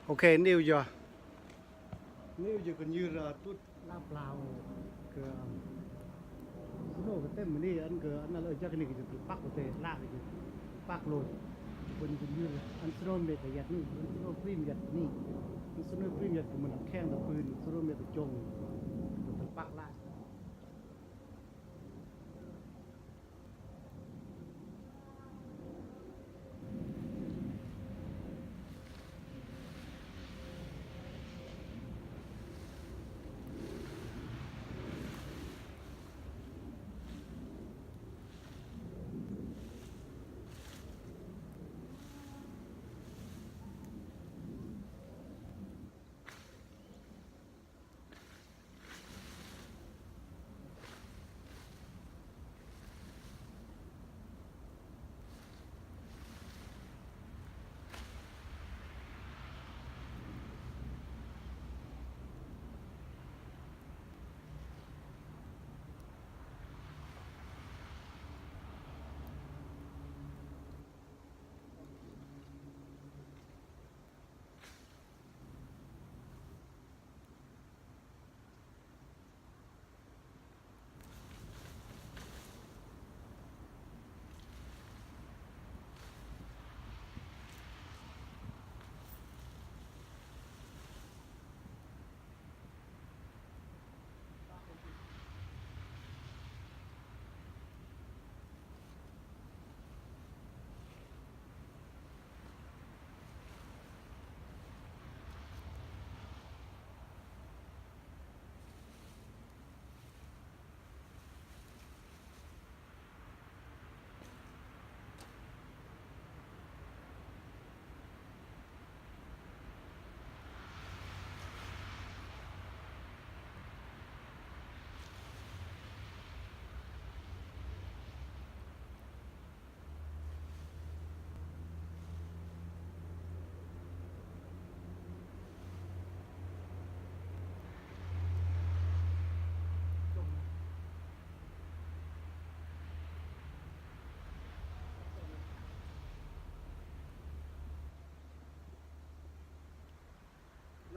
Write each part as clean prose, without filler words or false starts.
Ok, new giờ. New giờ còn như là tút la plau cái snow cái tem ni anh cái anh là chắc cái này cái pak cái la cái pak rồi. Còn như anh snow mẹ cái yat ni, anh snow prim yat ni. Anh snow prim yat của mình khen là pin, snow mẹ cái chồng cái pak la.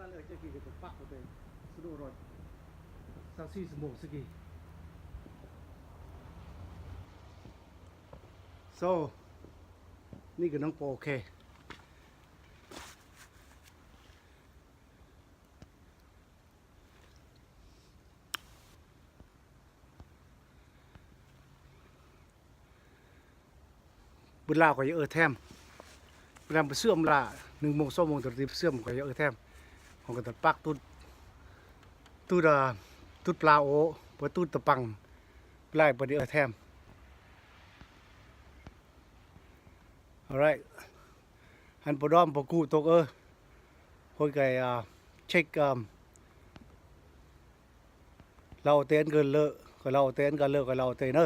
นั่นเลยจะกี่กับปักไปสะดุรอยซาซี่สมองสกี so นี่คือน้องโปโอเคบุญลาวก็อย่าเออแทมเวลาไปเสื่อมละ1โมง2โมงตัวที่เสื่อมก็อย่าเออแทมของก็ตัดปักตุดตุดตุดปลาโอปตุดตะปังไล่ปเดี๋ยวเออแทม alright หันปดอมปกูตกเออคนไก่เช็คเราเต้นเกินเลอะก็เราเต้นกันเลอะก็เราเต้นเนอ